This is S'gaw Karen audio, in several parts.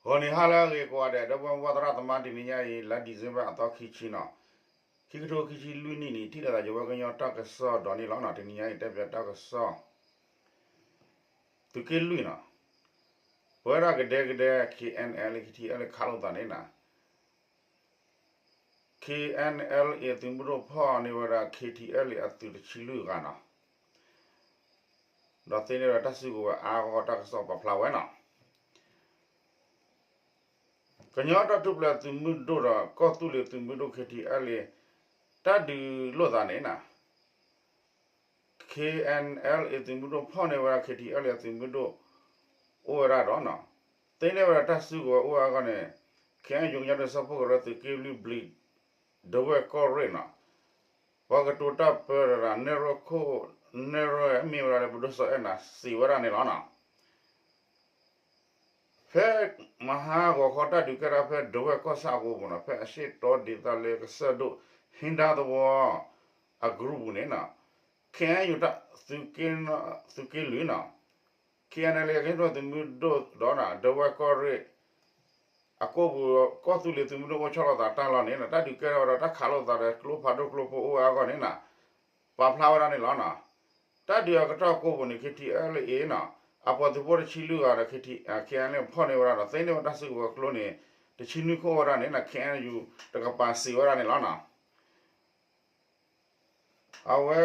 ဂီၤနံၤဟါလၢအဂ့ၤကိးဂၤဒဲး ဒီပုၢ်ဝဲၢ်သရၣ်သမါ တနံၤညါအံၤ လါ December အသီခံဆံနီၤ, ခံကထိခံဆံလွံၢ်နံၣ်န့ၣ် ထံၣ်လိာ်သးယဝဲကညီတၢ်ကစီၣ်ဒီးန့ၣ်လီၤနီၤ. တနံၤညါအံၤ တဲပၠးတၢ်ကစီၣ် သုးက့လွံၢ်နီၤ, ပဝဲဒၣ်ကဒဲကဒဲ K N L A K T L ခးလိာ်သးန့ၣ်နီၤ K N L A အသုးမုၢ်ဒိၣ်ဖီၣ်န့ၢ်ဝဲဒၣ် K T L A အသုးတဆံလွံၢ်ဂၤနီၤ, ဒီးသ့န့ၢ်ဝဲဒၣ်တၢ်စုကဝဲၤအါဂီၢ် တၢ်ကစီၣ်ပာ်ဖျါဝဲနီၤ. ကညီတၢ်ထူၣ်ဖျဲးသုးမုၢ်ဒိၣ်ဒီး ကီၢ်သူလ့ၤသုးမုၢ်ဒိၣ် K T L A တၢ်ဒုးလိာ်သးန့ၣ်နီၤ, K N L A သုးမုၢ်ဒိၣ်ဖီၣ်န့ၢ်ဝဲဒၣ် K T L A အသုးမုၢ်ဒိၣ် အိၣ်ဝဲဒၣ်ဒီးနီၤ, သ့န့ၢ်ဝဲဒၣ်တၢ်စုကဝဲၤအိၣ်ဝဲအဂီၢ်န့ၣ် K N U ကညီဒုးစၢဖှိၣ်ကရၢသုးက့လွံၢ်ဘျံး ဒဝဲၢ်ကီၢ်ရ့ၣ်နီၤ, ပှၤကတိၤတၢ်ပၢတဂၤ နဲၣ်ရွဲၣ်ခိၣ် နဲၣ်ရွဲၣ် မ့ၢ်ဝဲဒၣ်လၢပဒိၣ်စီၤအဲၣ်နၤ စံးဝဲဒၣ်န့ၣ်လီၤနီၤ. ဖဲမဟါဂီၤခီတၢ်ဒုးကဲထီၣ်ဖဲဒဝဲၢ်ကီၢ်ဆၣ်အပူၤမ့ၢ်နီၤ, ဖဲအရှေ့တောဒေသလၢကစၢၢ်ဒိၣ် ဟ့ၣ်ဒါသဝီ အ group ပူၤန့ၣ်နီၤ, K N U တၢ် သုးက့လွံၢ်နီၤ, K N L A ကညီသုးမုၢ်ဒိၣ်ဒီးနီၤ ဒဝဲၢ်ကီၢ်ရ့ၣ် အကိၣ်ပူၤ ကီၢ်သူလ့ၤသုးမုၢ်ဒိၣ်အိၣ်ဆီလီၤသးတၢ်လီၢ်န့ၣ်နီၤ, တၢ်ဒုးကဲထီၣ်ဝဲဒီးတၢ်ခးလိာ်သးဒီးကျိဖးဒိၣ်ကျိဖိအိၣ်ဝဲအဂီၢ်န့ၣ်နီၤ, ပာ်ဖျါဝဲဒၣ်န့ၣ်လီၤနီၤ. တၢ်ဒုးအကတီၢ်ကိးပူၤန့ၣ် K T L A နီၤ, အပှၤသုးဖိတဆံလွံၢ်ဂၤဒီး K T K N L A ဖီၣ်န့ၢ်ဝဲဒၣ်ဒီး သ့န့ၢ်ဝဲတၢ်စုကဝဲၤကျိန့ၣ် တဆံနွံခိၣ်ဝဲဒၣ်န့ၣ်နီၤ, K N U တကပၤစံးဝဲဒၣ်န့ၣ်လီၤနီၤ. အဝဲ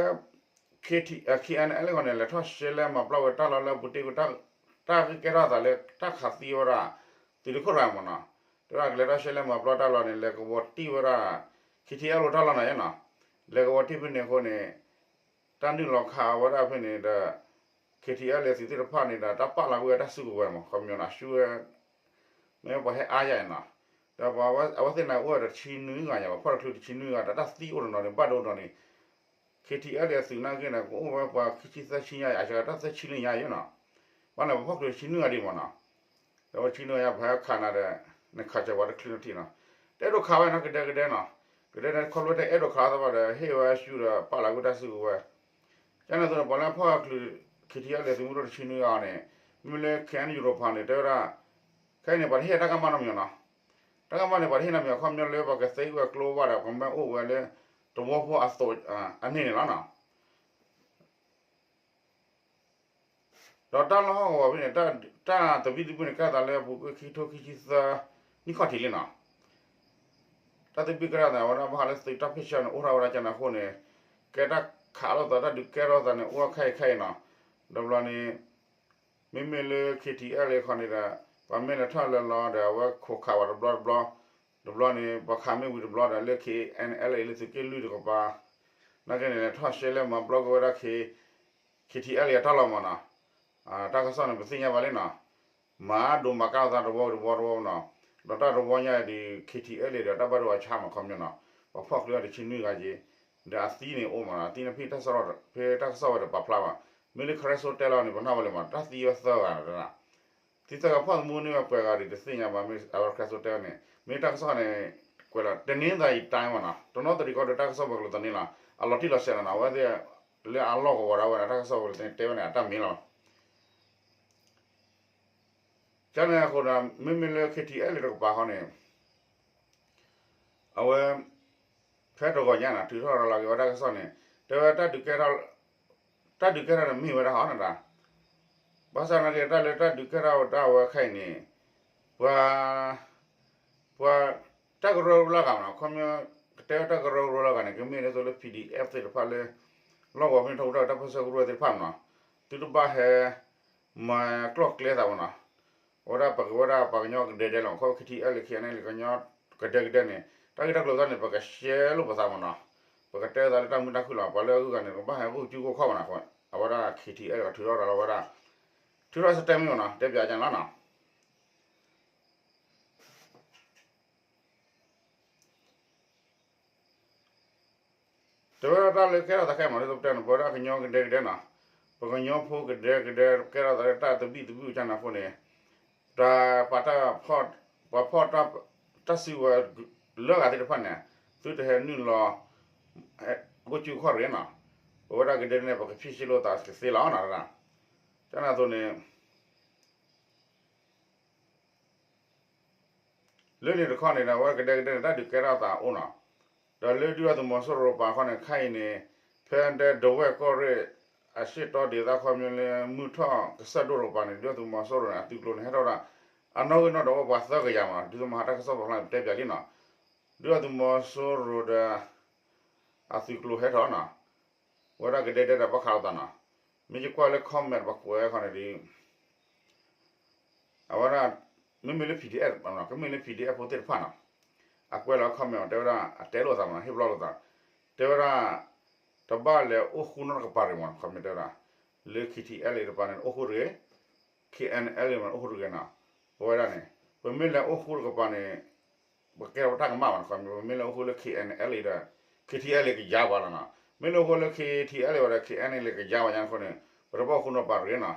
K T K N L A အဂီၢ်န့ၣ် လဲၤထီၣ်ရှဲလဲမၤပျီဝဲတၢ်လီၢ်လၢအပူၤတ့ၢ်ဝဲ တၢ်ဂ့ၢ်ကဲထီၣ်သးလၢတၢ်ခးသံဝဲဒၣ် သုးတခိၣ်တဂၤမ့ၢ်နီၤ, တဲဝဲဒၣ်ကလဲၤထီၣ်ရှဲလဲမၤပျီတၢ်လီၢ်န့ၣ် လဲၤကဝီၤတံၢ်ဝဲဒၣ် K T L A တၢ်လီၢ်နီၤယဲနီၤ, လဲၤကဝီၤတံၢ်ဖဲန့ၣ်အဃိန့ၣ် တၢ်နုာ်လီၤခးဝဲဒၣ်ဖဲန့ၣ်ဒီး K T L A သုးသ့ၣ်တဖၣ်န့ၣ်ဒီး တၢ်ပာ်လီၤကွံာ်ဝဲတၢ်စုကဝဲၤမ့ၢ် ခီပညီနီၤ အရှုံးဝဲ မ့ၢ်ပှၤဟဲအါယၤနီၤ, ဒီးပှၤအဝဲသ့ၣ်န့ၣ်အိၣ်ဝဲဒီးတဆံနွံဂၤညါ ပှၤဖီၣ်တချုးတဆံနွံဂၤ ဒီးတၢ်သံအိၣ်တနီၤန့ၣ် ဘၣ်ဒိဒီးန့ၣ် K T L A အသုးနာ်က့န့ၣ် ကအိၣ်ဝဲပှၤခံဆံသၢဆံညါ အစှၤတၢ်သၢဆံလၢညါယဲနီၤ, ဘၣ်န့ၣ် ပှၤဖီၣ်ချုးတဆံနွံဂၤဒံးမ့ၢ်နီၤ, ဒီးဝဲတဆံနွံဂၤညါ ပှၤဟဲခးနၤဒီး နခးစၢၤပှၤတချုးနထံၣ်နီၤ, တအဲၣ်ဒိးခးဝဲနီၤ ကဒဲကဒဲနီၤ, ကဒဲန့ၣ်ခီဖျိတအဲၣ်ဒိးခးသးဘၣ်ဒီး ဟ့ၣ်ဝဲအရှုံးဒီးပာ်လီၤကွံာ်တၢ်စုကဝဲၤ ကန့ၣ်အသိးန့ၣ် ပှၤလၢဖီၣ်ချုး K T L A သုးမုၢ်ဒိၣ်တဆံနွံဂၤန့ၣ် မ့မ့ၢ်လၢ K N U တဖၣ်န့ၣ် တဲဝဲဒၣ် ခဲအံၤန့ၣ် ပှၤတဟ့ၣ်တၢ်ကမၣ်နီတမံၤနီၤ, တၢ်ကမၣ်န့ၣ် ပှၤတဟ့ၣ်နီတမံၤ အခီပညီလၢပှၤကသ့ကွံာ်ကျိဘၣ်ဒီး ပှၤမ့ၢ်အိၣ်ဝဲလၢ သဝီဖိအသိး အန့ၣ်န့ၣ်လီၤနီၤ. ဒီးတၢ်လီၢ်ဟီၣ်ကဝီၤဖဲန့ၣ် တၢ်သဘံၣ်သဘုၣ်န့ၣ် ကဲထီၣ်သးလၢအပူၤကွံာ်ခံကထိခံဆံသၢ နံၣ်ခီၣ်ထံးလံနီၤ. တၢ်သဘံၣ်ကဲထီၣ်သးဝဲဒၣ် ဘၣ်ဃးလၢသုးတၢ်ဖ့ၣ်ဆၢန့ၣ် အိၣ်ထီၣ်ဝဲဒၣ်ကန့ၣ်အဃိန့ၣ် ကဲတၢ်ခးလိာ်သး တၢ်ဒုးကဲထီၣ်သးန့ၣ် အိၣ်ဝဲခဲအံၤခဲအံၤနီၤ. ဒီးဘျီန့ၣ် မ့မ့ၢ်လၢ K T L A ခီန့ၣ်ဒီး ပှၤမ့ၢ်လဲၤထီၣ်လဲၤလီၤဒီး အဝဲခိးခးဝဲတဘျီတဘျီ, တဘျီန့ၣ် ပှၤခးမ့ၢ်ဝံၤတဘျီဒီး လၢ K N L A လၢသုးက့လွံၢ်တကပၤ နာ်က့န့ၣ် လဲၤထီၣ်ရှဲလဲမၤပျီက့ၤဝဲဒၣ် K T L A အတၢ်လီၢ်မ့ၢ်နီၤ, တၢ်ကစီၣ်န့ၣ် ပသ့ၣ်ညါဘၣ်လံနီၤ, မၤဒိးမၤကၢ်သးတဝီတဝီတဝီနီၤ, ဒီးတၢ်တဝီညါအံၤဒီး K T L A ဒီးတၢ်ဘၣ်ဒိဘၣ်ဆါမ့ၢ်ခီပညီနီၤ, ပှၤဖီၣ်ချုးအီၤတဆံနွံဂၤက့ၤ, ဒီးအသံန့ၣ်အိၣ်မ့ၢ်နီၤ, အသံန့ၣ်ဖဲတၢ်ကစီၣ်ဝဲတပာ်ဖျါဘၣ်, မ့ၢ်လၢ Karen စိတဲလီၤန့ၣ် ပနၢ်ဝဲလၢမ့ၢ် တၢ်သံဝဲသၢဂၤနီၤ, သံသၢဂၤဖီၣ်သမူန့ၢ်ဝဲပှဲၤဂၤဒီးတသ့ၣ်ညါဘၣ်, မ့ၢ်အဝဲ Karen စိတဲဝဲန့ၣ် မ့ၢ်တၢ်ကစီၣ်န့ၣ် ကွဲးလီၤ တနင်္သာရီတိုင်း မ့ၢ်နီၤ, တနီသရံၣ်ကီၢ်ဒီးတၢ်ကစီၣ်ဝဲၤကျိၤသန့လီၤ, အလီၤတံၢ်လီၤဆဲးလီၤနီၤ, အဝဲသ့ၣ် လၢအလီၢ်ကဝီၤဒၣ်ဝဲဒၣ်တၢ်ကစီၣ်ဝဲၤကျိၤသန့တဲဝဲန့ၣ် အတၢ်မ့ၢ်လီၤ. ကန့ၣ်အဃိဒီး မ့မ့ၢ်လၢ K T L A တကပၤဃီန့ၣ် အဝဲ ဖဲတဂီၤညါနီၤ ထုးထီၣ်ရၤလီၤက့ၤဝဲတၢ်ကစီၣ်န့ၣ် တဲဝဲ တၢ်ဒုးကဲထီၣ်န့ၣ်မ့ၢ်ဝဲဒၣ်ဟီနတၢ်, ဘၣ်ဆၣ်နာ်က့ တၢ်လၢတၢ်ဒုးကဲထီၣ်ဝဲဒၣ်ဝဲခဲအံၤန့ၣ် ပှၤ ပှၤ တၢ်ကရၢကရိလၢအဂၤမ့ၢ်နီၤ, ခီပညီ ကတဲဝဲတၢ်ကရၢကရိလၢအဂၤန့ၣ် ကမ့ၢ်ဒ်သိးလၢ P D F သ့ၣ်တဖၣ်လၢ လီၢ်ကဝီၤဖဲန့ၣ် ထီၣ်ဝဲဒၣ်တၢ်ပၢဆှၢကရူၢ်သ့ၣ်တဖၣ်မ့ၢ်နီၤ, သုတဘၣ်ဟဲ မၤကျီၢ်ကျဲသးမ့ၢ်နီၤ, အဝဲဒၣ်ပကဝဲဒၣ်ပှၤကညီကဒဲကဒဲလီၤ, ခီဖျိ K T L A K N L A ကညီကဒဲကဒဲန့ၣ် တၢ်ဂ့ၢ်တၢ်ကျိၤသးန့ၣ် ပကရှဲလိာ်ပသးမ့ၢ်နီၤ, ပကတဲသးလၢတၢ်မုာ်တၢ်ခုၣ်လီၤ, ပှၤလၢအဂုၤအဂၤန့ၣ် ကဘၣ်ဟဲဂုာ်စုဂုာ်ခီၣ်မ့ၢ်နီၤ, အဝဲဒၣ် K T L A ထုးထီၣ်ရၤလီၤဝဲဒၣ် ထုးထီၣ်စတဲမ့ၢ်နီၤ, တဲပၠးကန့ၣ်လီၤနီၤ. တဲဝဲဒၣ်တၢ်လၢကဲထီၣ်သးခဲအံၤမ့ၢ် ဒ်သိးပတဲန့ၣ် ပဝဲဒၣ်ကညီကဒဲကဒဲနီၤ, ပကညီဖိကဒဲကဒဲ ကဲထီၣ်သးလၢတၢ်သဘံၣ်သဘုၣ်ကန့ၣ်အဃိန့ၣ်, တၢ်ပာ်တၢ်ဖီၣ် ပှၤဖီၣ်တၢ်စုကဝဲၤလၢအဂၤသ့ၣ်တဖၣ်န့ၣ် သုတဟဲနုာ်လီၤ ဂုာ်စုခီၣ်ရ့ၣ်နီၤ, ပဝဲဒၣ်ကဒဲန့ၣ် ပကဖံးစ့လိာ်သးကသ့လီၤနီၤ, ကန့ၣ်အသိးန့ၣ် လၢန့ၣ်တခီန့ၣ်ဒီး အဝဲကဒဲကဒဲန့ၣ် တၢ်ဒုးကဲထီၣ်အသးအိၣ်နီၤ, ဒီးလၢဒုၣ်ဒါသုးမီၤစိရိၤပၤခီန့ၣ် ခဲအံၤန့ၣ် ဖဲဒဝဲၢ်ကီၢ်ရ့ၣ် အရှေ့တောဒေသ ခီပညီလၢ မုၢ်ထီၣ်ကစၢၢ်ဒိၣ်တကပၤန့ၣ် ဒုၣ်ဒါသုးမီၤစိရိၤန့ၣ် အသုးကျိၤန့ၣ် ဟဲထီၣ်ဝဲဒၣ် အနီၣ်ဂံၢ်နီၣ်ဒွးအိၣ်ပှၤသၢကယၤမးနီၤ, ဒ်သိးမဟါတၢ်ကစီၣ်ပာ်ဖျါန့ၣ် ပတဲပၠးလံနီၤ, ဒုၣ်ဒါသုးမီၤစိရိၤဒီး အသုးကျိၤဟဲထီၣ်နီၤ, ဝဲဒၣ်ကဒဲကဒဲဒီးဘၣ်ခးလိာ်သးနီၤ, မ့ၢ်ယကွၢ်လၢ comment ပှၤကွဲးခီန့ၣ်ဒီး အဝဲဒၣ် မ့မ့ၢ်လၢ PDF နီၤ, ကမ့ၢ်လၢ PDF ဖိသ့ၣ်တဖၣ်နီၤ, အကွဲးလီၤ comment တဲဝဲဒၣ် အတဲလိာ်သးမးနီၤ, ဟ့ၣ်ပလီၢ်လိာ်သး, တဲဝဲဒၣ် တဘၣ်လဲၤအိၣ်ဃူနီတကပၤတဂ့ၤမးနီၤ, comment တဲဝဲဒၣ် လၢ K T L A တပၤန့ၣ် အိၣ်ဃူတဂ့ၤ, K N L A မး အိၣ်ဃူတဂ့ၤနီၤ, ပဝဲဒၣ်န့ၣ် ပမ့ၢ်လဲၤအိၣ်ဃူတကပၤန့ၣ် ပကဲထီၣ်တၢ်ကမၣ်ဘၣ်နီၤ, ပမ့ၢ်လဲၤအိၣ်ဃူလၢ K N L A ဒီး K T L A ကယၤပှၤလီၤနီၤ, မ့ၢ်လဲၤအိၣ်ဃူလၢ K T L A ဝဲဒီး K N L A ကယၤပှၤညါအဃိန့ၣ် ပတဘၣ်အိၣ်ဃူနီတကပၤတဂ့ၤနီၤ,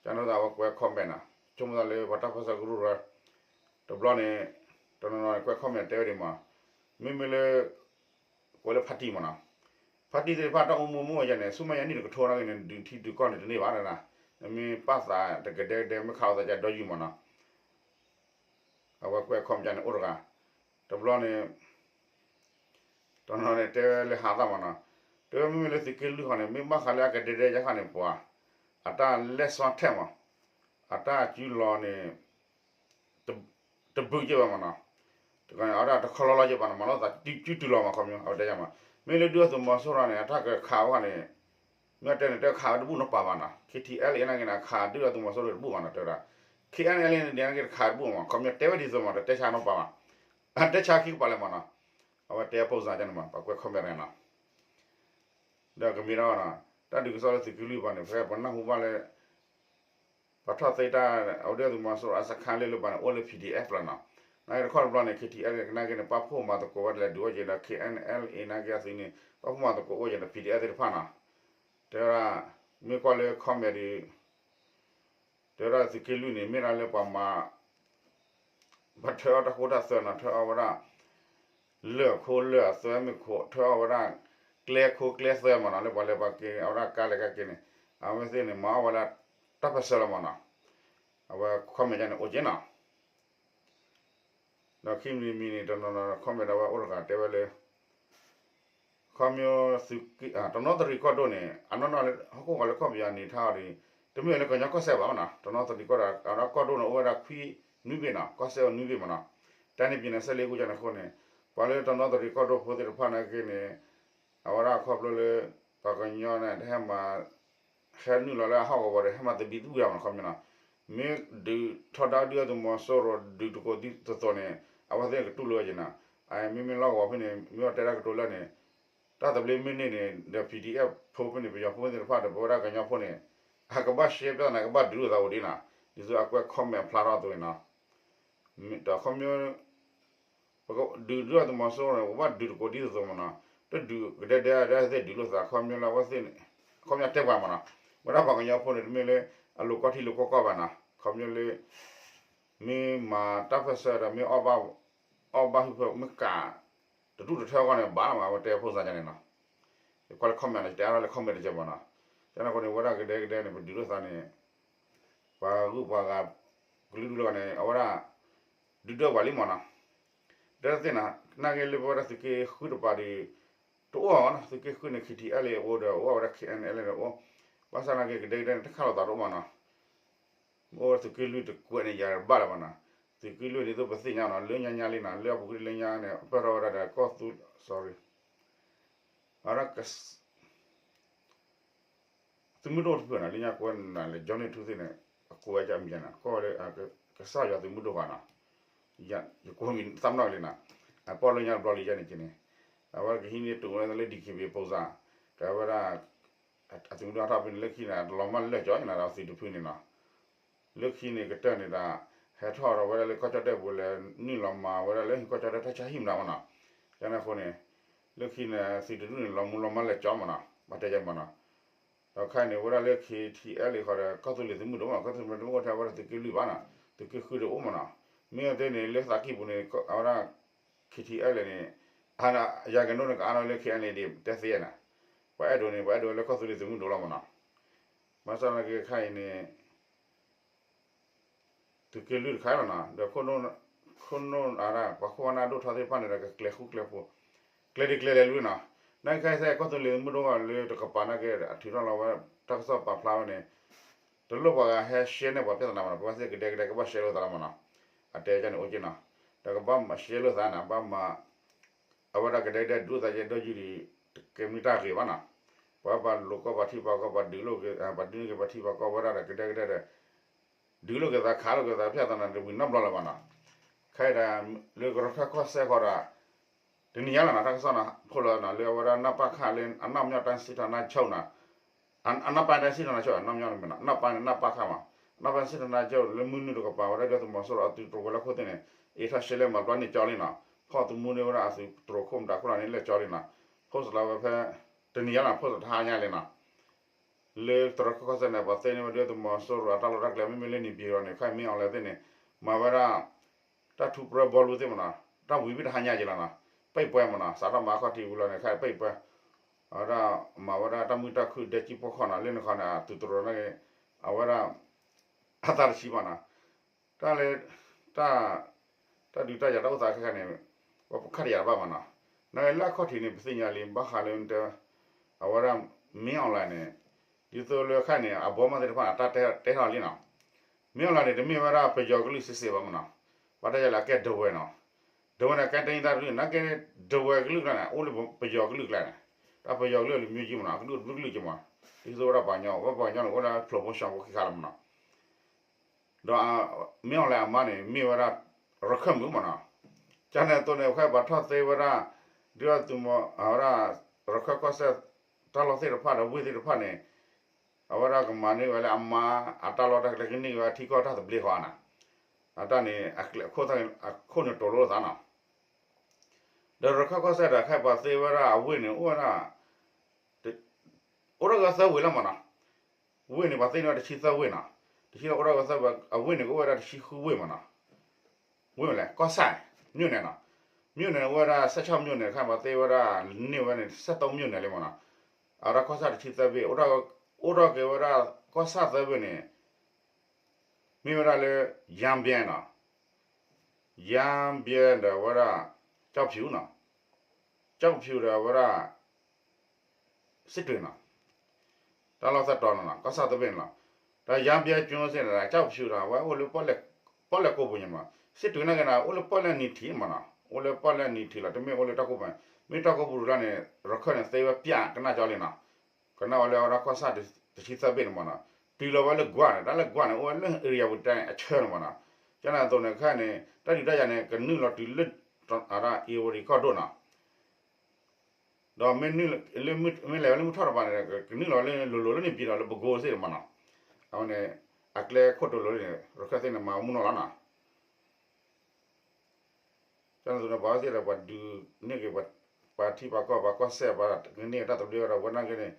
ကန့ၣ်သးဝဲကွဲး comment နီၤ, ဆိကမိၣ်သးလၢပှၤတၢ်ပၢၢ်ဆၢကရူၢ်ရၢ တဘျီန့ၣ် တနီၤနီၤန့ၣ် ကွဲး comment တဲဝဲဒၣ်မး, မ့မ့ၢ်လၢ ကွဲးလၢ party မးနီၤ, party သ့ၣ်တဖၣ်တၢ်အိၣ်မူမ့ၢ်အိၣ်ယဲန့ၣ် ဆူမဲာ်ညါနံၣ်တကထိနာ်က့န့ၣ် ဒုးထံဒုးကီၢ်န့ၣ်တန့ၢ်ဘၣ်နီၤ, နမ့ၢ်ပာ်သးတကဒဲကဒဲ မ့ၢ်ခးလိာ်သးကဒီးယုာ်မးနီၤ, အဝဲကွဲး comment န့ၣ်အိၣ်တဂၤ, တဘျီန့ၣ် တနီၤန့ၣ်တဲဝဲလၢဟးသးမးနီၤ, တဲဝဲမ့မ့ၢ်လၢသုးက့လွံၢ်ခီန့ၣ် မ့ၢ်ဘၣ်ဃးလၢအကဒဲကဒဲယါခီန့ၣ် ပှၤ အတၢ်လဲၢ်စွါထဲမး, အတၢ်စုလီၤန့ၣ် တဘုးက့ဘၣ်မးနီၤ, အဝဲဒၣ်တခီလီၤလီၤက့ဘၣ်နီၤ, မၤလိာ်သးစုတူၢ်လိာ်မး ခီပညီ အဝဲတဲယါမး, မ့ၢ်လၢဒုၣ်ဒါသုးမီၤစိရိၤန့ၣ် အတၢ်ကခးဝဲန့ၣ် မ့ၢ်တဲန့ၣ် တခးဝဲတဘူၣ်နီတပၤဘၣ်နီၤ, K T L A နာ်က့န့ၣ် အခးဒုၣ်ဒါသုးမီၤစိရိၤတဘူၣ်ဘၣ်နီၤ, တဲဝဲဒၣ် K N L A န့ၣ် နာ်က့တခးတဘူၣ်မး, ခီပညီတဲဝဲဒ်သိးမး တတဲဆါနီတပၤဘၣ်, အတဲဆါခံကပၤလဲၣ်မးနီၤ, အဝဲတဲ ပုံစံ ကန့ၣ်မး ပှၤကွဲး comment န့ၣ်နီၤ, ဒီးကမ့ၢ်ဒၣ်နီၤ, တၢ်ဒုးကစီၣ်လၢသုးက့လွံၢ်ဘၣ်န့ၣ် ဖဲပနၢ်ဟူဘၣ်လၢ ပှၤထီၣ်သ့တၢ် အဝဲဒၣ်သုးမီၤစိရိၤအစခန်းလၢလၢပှၤန့ၣ် အိၣ်လၢ P D F လီၤနီၤ, နာ်က့တခီတဘျီန့ၣ် K T L A နာ်က့န့ၣ် ပာ်ဖှိၣ်မၤသကိးဝဲဒၣ်လဲၤဒုးအိၣ်က့ၤဒီး K N L A နာ်က့အသုးန့ၣ် ပာ်ဖှိၣ်မၤသကိးအိၣ်က့ၤဒီး P D F သ့ၣ်တဖၣ်နီၤ, တဲဝဲဒၣ် မ့ၢ်ကွၢ်လၢ comment ဒီး တဲဝဲဒၣ်သုးက့လွံၢ်န့ၣ် မ့ၢ်ဒၣ်လၢပှၤမၤ ပှၤထၢအီၣ်တၢ်ခိတၢ်သွဲနီၤ, ထၢအီၣ်ဝဲဒၣ် လၢၢ်ခိလၢၢ်အသွဲမ့ၢ်ခိး, ထၢအီၣ်ဝဲဒၣ် ကျဲခိကျဲသွဲမးနီၤ, လၢပှၤလဲၤပှၤက့ၤ အဝဲဒၣ်ကါလဲၤကါက့ၤန့ၣ် အဝဲသ့ၣ်န့ၣ် မၤအီၣ်ဝဲဒၣ်တၢ်ပၢၢ်ဆၢလီၤမးနီၤ, အဝဲ comment န့ၣ် အိၣ်က့ၤနီၤ, ဒီးခံမံၤမံၤန့ၣ် တနီၤနီၤ comment ဒီးဝဲအိၣ်တဂၤတဲဝဲလၢ ခီဖျိသုးက့ တနီသရံၣ်ကီၢ်ဒိၣ်န့ၣ် အနီၢ်နီၢ်လၢဟီၣ်ခိၣ်ဂီၤလၢကီၢ်ပယီၤန့ၣ်ထါအီၤဒီး တမ့ၢ်လၢကညီကီၢ်စဲၣ်ဘၣ်မနီၤ, တနီသရံၣ်ကီၢ်ဒိၣ် အကီၢ်ဒိၣ်န့ၣ် အိၣ်ဝဲဒၣ်ခွံနွံဘ့ၣ်နီၤ, ကီၢ်စဲၣ်အိၣ်နွံဘ့ၣ်မနီၤ, တၢ်န့ၣ် ပြည်နယ် ဆယ့်လေးခု ကန့ၣ်အဃိန့ၣ် ပှၤလၢတနီသရံၣ်ကီၢ်ဒိၣ်ဖိသ့ၣ်တဖၣ်နာ်က့န့ၣ် အဝဲဒၣ်ခီဖျိလၢ ပှၤကညီန့ၣ် တဟဲမၤ ဟဲနုာ်လီၤလၢအဟီၣ်ကဝီၤဒီး ဟဲမၤသဘံၣ်သဘုၣ်ယါမနီၤ, ခီဖျိနီၤ, မ့ၢ်ဒုးထီဒါဒုၣ်ဒါသုးမီၤစိရိၤ ဒုးတကိးဒ်သိးသိးန့ၣ် အဝဲသ့ၣ်ကတူၢ်လိာ်ဝဲက့ၤနီၤ, မ့မ့ၢ်လီၢ်ကဝီၤဖဲန့ၣ် မ့ၢ်အီၤတဲဒၣ်ကတိၤလၢန့ၣ် တၢ်သဘျ့မ့ၢ်န့ၢ်န့ၣ် ဒီး PDF ဖိဖဲန့ၣ် ပယီၤဖိသ့ၣ်တဖၣ်ဒီး ပဝဲဒၣ်ကညီဖိန့ၣ် အကဘၣ်ရှဲ ပြဿနာ ကဘၣ်ဒုးလိာ်သးအိၣ်ဒ်နီၤ, ဒ်သိးအကွဲး comment ဖျါထီၣ်အသိးန့ၣ်နီၤ, ဒီးခီဖျိ ပကဒုးဒုၣ်ဒါသုးမီၤစိရိၤန့ၣ် ပကဘၣ်ဒုးတကိးဒ်သိးသိးမနီၤ, တဒုးကဒဲဒဲဒဲသ့ၣ်ဒုးလိာ်သး ခီဖျိလၢအဝဲသ့ၣ်န့ၣ် ခီဖျိတဲပှၤမနီၤ, ဝဲဒၣ်ပှၤကညီဖိန့ၣ် တမ့ၢ်လၢအလိၤကီၢ်ထံလိၤကီၢ်ကီၢ်ဘၣ်နီၤ, ခီဖျိလၢ မ့ၢ်မၤတၢ်ပၢၢ်ဆၢဒီး မ့ၢ်အီၣ်ဘၣ် အီၣ်ဘၣ်ဟုၣ်ဖၢ မ့ၢ်ကး တဒူၣ်တထၢအဂီၢ်န့ၣ် ဘၣ်လီၤမး အဝဲတဲဖိစါန့ၣ်နီၤ, ယကွၢ်လၢ comment န့ၣ် ယတဲအါထီၣ်လၢ comment တကဲးမနီၤ, ကန့ၣ်အဃိန့ၣ် ဝဲဒၣ်ကဒဲကဒဲန့ၣ် ပဒုးလိာ်သးန့ၣ် ပှၤဂုၤပှၤဂၤ ကလုာ်ဒူၣ်လၢန့ၣ် အဝဲဒၣ် ဒုးဒၢပှၤလံမနီၤ, ဒၢသ့ၣ်နၤ နာ်က့လၢပဝဲဒၣ်သုးက့ဃုတပၤဒီး တအိၣ်အီၤနီၤ, သုးက့ဃုန့ၣ် K T L A အိၣ်ဒီးအိၣ် အဝဲဒၣ် K N L A ဒီးအိၣ်, ဘၣ်ဆၣ်နာ်က့ကဒဲကဒဲန့ၣ် တခါလိာ်သးတအိၣ်မနီၤ, မ့ၢ်အိၣ်သုးက့လွံၢ်တကွဲးန့ၣ် ယၤဘၣ်လၢၤမနီၤ, သုးက့လွံၢ်န့ၣ်သိးပသ့ၣ်ညါနီၤ, လၢညါညါလံနီၤ, လၢအပူၤကွံာ်လၢညါန့ၣ် ပၢၢ်ထီၣ်ဝဲဒၣ်ဒီးကီၢ်သူလ့ၤ sorry အဝဲဒၣ် သုးမုၢ်ဒိၣ်တဖုနီၤ, လၢညါကွဲးနၤလၢ Johnny ထူသ့ၣ်န့ၣ် အကိးဝဲဒၣ်မံၤနီၤ, ကီၢ်လၢ ကစၢ်ယွၤသုးမုၢ်ဒိၣ်ဃီနီၤ, ယကိးမံၤသးပနီၣ်လံနီၤ, အပီၢ်လၢညါတဘျီလံယဲန့ၣ်က့န့ၣ်, အဝဲကဟံးန့ၢ်တုၤဝဲလၢ D K B ဖိစါ, ကဝဲဒၣ် အသုးမုၢ်ဒိၣ်ဟးထီၣ်ဖဲန့ၣ် လၢခံန့ၣ် တလီၤမၢ်လၢာ်ကၠီနီၤ ဒီးသုးတဖုန့ၣ်နီၤ, လၢခံန့ၣ်ကတၢၢ်န့ၣ်ဒီး ဟဲထီၣ်ဒီးဝဲဒၣ်လၢကီၢ်ကၠီၣ်တဲၣ်ပူၤလဲၤ နုာ်လီၤမၤဝဲဒၣ်လၢဟံၣ်ကီၢ်ကၠီၣ်တဲၣ်တၢ်ဆါဟံၣ်မနုၤမနီၤ, ကန့ၣ်အဃိန့ၣ် လၢခံန့ၣ် သုးတဒူၣ်န့ၣ် လီၤမူလီၤမၢ်လၢာ်ကၠီမနီၤ, ဘၣ်တဲယဲမနီၤ, ဒီးခဲအံၤန့ၣ် ဝဲဒၣ်လၢ K T L A ဃီဒီး ကီၢ်သူလ့ၤသုးမုၢ်ဒိၣ်မနီၤ, ကီၢ်သူလ့ၤသုးမုၢ်ဒိၣ်အိၣ်ထဲဝဲဒၣ်သုးက့လွံၢ်ဘၣ်နီၤ, သုးက့ဃုတအိၣ်မနီၤ, မ့ၢ်အတဲန့ၣ် လၢသးကံၢ်ပူၤန့ၣ် အဝဲဒၣ် K T L A န့ၣ် အ ယၤကနိန့ၣ် ကအါထီၣ်လၢ K N A ဒံး တဲသ့နီၤ, ပှၤအဲၣ်ဒိးန့ၣ် ပှၤအဲၣ်ဒိးလၢကီၢ်သူလ့ၤသုးမုၢ်ဒိၣ်လီၤမနီၤ, ဘၣ်ဆၣ်သနာ်က့ခဲအံၤန့ၣ် သုးက့လွံၢ်တခါလီၤနီၤ, ဒီးခိၣ်နူာ် ခိၣ်နူာ် ပှၤခိၣ်နၢ်ဒိၣ်ထီသ့ၣ်တဖၣ်န့ၣ်ဒီး ကကျဲၤဃူကျဲၤဖိး ကျဲၤဒ်ကျဲၤလဲၤလံနီၤ. နာ်က့ခဲအံၤစဲး ကီၢ်သူလ့ၤမုၢ်ဒိၣ်ဂီၢ်လၢတကပၤနာ်က့ အထုးထီၣ်လီၤဝဲ တၢ်ကစီၣ်ပာ်ဖျါဝဲန့ၣ် တလိၣ်ပှၤဂၤဟဲရှဲန့ၢ်ပှၤပြဿနာမနီၤ, ပဝဲသ့ၣ်ကဒဲကဒဲကဘၣ်ရှဲလိာ်သးလီၤမနီၤ, အတဲကန့ၣ်အိၣ်က့နီၤ, ဒီးကဘၣ်မၤရှဲလိာ်သးန့ၣ် ဘၣ်မၤ အဝဲဒၣ်ကဒဲကဒဲဒုးသးယဲဒီးယုၢ်ဒံး တကဲမ့ၢ်တၢ်ဂ့ၤဘၣ်နီၤ, ပှၤဘၣ်လိာ်ကီၢ်ပှၤထံပှၤကီၢ် ပှၤဒုးလိာ်က့ၤ ပှၤဒုးန့ၢ်က့ၤပှၤထံပှၤကီၢ်ဝဲဒၣ်ဒီးကဒဲကဒဲဒီး ဒုးလိာ်က့ၤသးခးလိာ်က့ၤသးဖဲသနာ်တဝံၤနီတဘျီလၢၤဘၣ်နီၤ, ခဲအံၤဒီး လၢကရၢခၢၣ်ကီၢ်စဲၣ်ဃီဒီး တနံၤညါလီၤနီၤ တၢ်ကစီၣ်နီၤ ဖိလီၤနီၤ လၢအဝဲဒၣ် နပခ လၢအနီၢ်မညီၣ်တၢ်စံးထီၣ်နၢ်ဆိၣ်နီၤ, အနီၢ်ပၢ်တၢ်စံးထီၣ်နၢ်ဆိၣ် အနီၢ်မညီၣ်တမ့ၢ်နီၤ နီၢ်ပၢ်န့ၣ် နပခ မး, နီၢ်ပၢ်စံးထီၣ်နၢ်ဆိၣ် လၢမုၢ်နုာ်တကပၤဝဲဒၣ်ဒုၣ်ဒါသုးမီၤစိရိၤအသုးတြိၤဝဲၤလီၢ်ခိၣ်သ့ၣ်န့ၣ် အ့ၣ်ထီၣ်ရှဲလဲၣ်မၤပျီန့ၢ်ကၠီလံနီၤ, ဖီၣ်သမူန့ၢ်ဝဲဒၣ်အသုးတြိၤခိၣ်မတၤခိၣ်လီၤန့ၣ်လၢကၠီလံနီၤ, ဖိစလီၤဝဲဖဲ တနံၤညါနီၤ ဖိစလီၤတဟါညါလံနီၤ လၢကရၢခၢၣ်ကီၢ်စဲၣ်န့ၣ် ပှၤသ့န့ၢ်ဝဲဒၣ်ဒုၣ်ဒါသုးမီၤစိရိၤအတၢ်လီၢ်တၢ်ကျဲ မ့မ့ၢ်လၢန့ၣ်ပံၤရီၤန့ၣ် ခဲအံၤမ့ၢ်အီၤလဲၣ်သ့ၣ်န့ၣ် မၤဝဲဒၣ် တၢ်ထူပြၢဘီလူသ့ၣ်မနီၤ, တၢ်ဝံၤဘ့ၣ်တဟါညါက့ၤလီၤနီၤ, ပံၣ်ပှဲၤမနီၤ စးထီၣ်မၤအခီၣ်ထံးဝံၤလီၤန့ၣ် ခဲအံၤပံၣ်ပှဲၤ, အဝဲဒၣ်မၤဝဲဒၣ်တၢ်မုာ်တၢ်ခုၣ်ဒဲကံဖိခီၣ်နီၤ လၢနခီန့ၣ် အသုးတြိၤန့ၣ် အဝဲဒၣ် အသးတဆံးမနီၤ, တၢ်လၢ တၢ် တၢ်ဒုးတၢ်ယၤတၢ်အိၣ်သးခဲခါန့ၣ် ပခါတယၤတဘၣ်မနီၤ, နာ်က့လၢအခီၣ်ထံးန့ၣ် ပသ့ၣ်ညါလံ ဘၣ်ဃးလၢ အဝဲဒၣ် မင်းအောင်လှိုင် န့ၣ် ဒ်သိးလၢခဲအံၤန့ၣ် အဘီမုၢ်သ့ၣ်တဖၣ်န့ၣ် တၢ်တဲထီၣ်လံနီၤ, မင်းအောင်လှိုင် န့ၣ် တမ့ၢ်ဝဲဒၣ်ပယီၤကလုာ်စ့ၢ်စ့ၢ်ဘၣ်မနီၤ, ဘၣ်တၢ်ယၤလၢအကဲဒဝဲနီၤ, ဒဝဲန့ၣ် ကဲတနံၣ်တၢ်တကလုာ် နာ်က့ ဒဝဲကလုာ်ကျါန့ၣ် အိၣ်လၢပယီၤကလုာ်ကျါန့ၣ်, တၢ်ပယီၤကလုာ်လၢမံၤကံမနီၤ ကလုာ်တဘျုးကလုာ်က့မနီၤ, ဒ်သိးဝဲဒၣ်ပှၤကညီ ဝဲပှၤကညီန့ၣ် အိၣ်ဒၣ်ဖျိးဖိဆှီဖိခံခါလီၤမနီၤ ဒီး မင်းအောင်လှိုင် အမါန့ၣ် မ့ၢ်ဝဲဒၣ် ရခၢၣ်မုၣ်မနီၤ, ကန့ၣ်အသိးန့ၣ် ခဲအံၤပှၤထီၣ်သ့ဝဲဒၣ် ဒုၣ်ဒါသုးမီၤ အဝဲဒၣ် ရခၢၣ်ကီၢ်စဲၣ် တၢ်လီၢ်သ့ၣ်တဖၣ်ဒီးဝ့ၢ်သ့ၣ်တဖၣ်န့ၣ် အဝဲဒၣ်ကမၤန့ၢ်ဝဲလၢအမါအတၢ်လီၢ်တၢ်ကျဲ ကန့ၢ်ဝဲထံကီၢ်တၢ်သဘျ့ဃီနီၤ, အတၢ်န့ၣ် အကျဲအခိၣ်သၣ်န့ၣ် အခိၣ်န့ၣ်တိၤလိာ်သးနီၤ ဒီးရခၢၣ်ကီၢ်စဲၣ်ဒီး ခဲအံၤပှၤသ့ဝဲဒၣ်အဝ့ၢ်န့ၣ် အိၣ်ဝဲဒၣ် အိၣ်ထီၣ်က့ၤသၢဝ့ၢ်လီၤမနီၤ, ဝ့ၢ်န့ၣ် ပှၤသ့န့ၢ်ဝဲတဆံသၢဝ့ၢ်နီၤ, တဆံလၢအိၣ်ထီၣ်က့ၤသၢဝ့ၢ် အဝ့ၢ်န့ၣ် ကအိၣ်ဝဲဒၣ်တဆံဃုဝ့ၢ်မနီၤ, ဝ့ၢ်မလဲၣ် ကီၢ်ဆၣ် မြို့နယ်နီၤ, မြို့နယ်န့ၣ် အိၣ်ဝဲဒၣ် ဆယ့်ခြောက်မြို့နယ် ခဲအံၤပှၤသ့ဝဲဒၣ် န့ၢ်ဝဲန့ၣ် ဆယ့်သုံးမြို့နယ် လံမနီၤ, အဝဲဒၣ်ကီၢ်ဆၣ်တဆံသၢဘ့ၣ် အိၣ်ထီၣ်က့ၤဝဲဒၣ် ကီၢ်ဆၣ်သၢဘ့ၣ်န့ၣ် မ့ၢ်ဝဲဒၣ်လၢ ယၣ်ဘျဲနီၤ, ယၣ်ဘျဲဒီးဝဲဒၣ် ကျောက်ဖြူနီၤ, ကျောက်ဖြူဒီးဝဲဒၣ် စစ်တွေနီၤ, တၢ်လီၢ်သၢတီၤန့ၣ်လီၤ ကီၢ်ဆၣ်သၢဘ့ၣ်န့ၣ်လီၤ, ဒီးယၣ်ဘျဲကၠိစ့ၢ်န့ၣ် ကျောက်ဖြူဒီး အဝဲအိၣ်လၢ ပီၣ်လဲၣ်ကိးပူၤန့ၣ်မနီၤ, စစ်တွေန့ၣ်က့န့ၣ် အိၣ်လၢပီၣ်လဲၣ်နံၤထံးမနီၤ, အိၣ်လၢပီၣ်လဲၣ်နံၤထံးလီၤ တမ့ၢ်အိၣ်လၢတီၢ်ကိပူၤ, မ့ၢ်တီၢ်ကိပူၤတကျါန့ၣ် ရခၢၣ်န့ၣ် သ့ဝဲပျၢ်ကနၣ်ကၠီလံနီၤ, ကနၣ်ဝဲလၢအဝဲဒၣ်ကီၢ်ဆၣ်တဆံသၢဘ့ၣ်န့ၣ်မနီၤ, တုၤလီၤဝဲလၢကွၢ်န့ၣ် တၢ်လၢကွၢ်န့ၣ် အိၣ်ဝဲလၢ ဧရာဝတီတိုင်း အဆၢန့ၣ်မနီၤ, ကန့ၣ်အသိးန့ၣ် ခဲအံၤန့ၣ် တၢ်ဒုးတၢ်ယၤန့ၣ် ကနုာ်လီၤတုၤလၢ အဝဲဒၣ် ဧရာဝတီကီၢ်ဒိၣ်နီၤ ဒီးမ့ၢ်လဲၤဝဲလၢမုၢ်ထီၣ်တပၤန့ၣ် ကနုာ်လီၤလၢလိၤလိၤလၢန့ၣ် ပျံၤဒီးလၢပကိစ့ၢ်န့ၣ်မနီၤ, အဝဲန့ၣ် အကျဲခိၣ်တိၤလိၤလၢန့ၣ် ရခၢၣ်သ့ၣ်န့ၣ် မၤမူနီၤလီၤနီၤ ကန့ၣ်အသိးန့ၣ် ပှၤဝဲသ့ၣ်ဒီး ပှၤဒုးန့ၢ်က့ၤ ပှၤထံပှၤကီၢ် ပှၤကီၢ်စဲၣ် ပှၤကန့ၢ်တၢ်သဘျ့ဒီး ဝဲနာ်က့န့ၣ်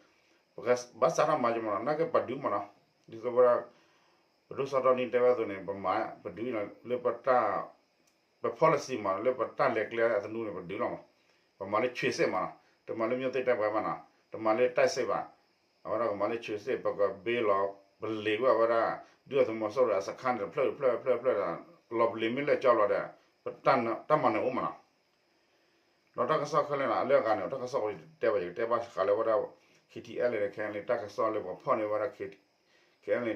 ပကဘၣ်စးထီၣ်မၤက့ၤမနီၤ နာ်က့ပဒုးမနီၤ, ဒ်သိးဝဲဒၣ် ပဒိၣ်စီၤတီနံတဲဝဲအသိးန့ၣ် ပမၤ ပဒုးအံၤနီၤ လၢပတၢ် ပ policy မနီၤ လၢပတၢ်လဲၤကျဲအသနူန့ၣ် ပဒုးလီၤမး, ပမၤလၢ ခြေစစ် မနီၤ, တမၤလၢ မြို့သိမ်းတိုက်ပွဲ ဘၣ်နီၤ, တမၤလၢ တိုက်စစ် ဘၣ်, အဝဲဒၣ်ကမၤလၢ ခြေစစ် ပကဘ့လီၤ ပလ့ၤကွံာ်ဝဲဒၣ် ဒုၣ်ဒါသုးမီၤစိရိၤအစခါန့ၣ် တဖျၢၣ်တဖျၢၣ်တဖျၢၣ်တဖျၢၣ်ဒီး လီၤပလ့ၤမ့ၢ်လၢကၠီလီၤဒီး ပတၢ်မၤနၢၤအိၣ်မနီၤ ဒီးတၢ်ကစီၣ်ခဲလၢာ်န့ၣ် အလၢအဂၤန့ၣ် တၢ်ကစီၣ်ပတဲဘၣ် ယကတဲဘၣ်ဃးလၢဝဲဒၣ် KTLA ဒီး KNLA တၢ်ကစီၣ်လၢပှၤဖီၣ်န့ၢ်ဝဲဒၣ် KNLA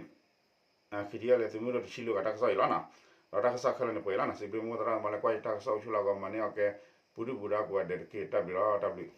KTLA သုးမုၢ်ဒိၣ်တဆံလွံၢ်ဂၤတၢ်ကစီၣ်အံၤလီၤနီၤ, ဒီးတၢ်ကစီၣ်ခဲလၢာ်န့ၣ် ပှဲၤလီၤနီၤ, စံးဘျုးမိၢ်သရၣ်သမါလၢကွၢ်ယတၢ်ကစီၣ်အိၣ်ဆူၣ်လၢအဂီၢ် မၤန့ၢ်အီၣ်ကဲ ပူၤဒုၣ်ပူၤဒါကိးဂၤဒဲးတက့ၢ် တၢ်ဘျုးလီၤ တၢ်ဘျုး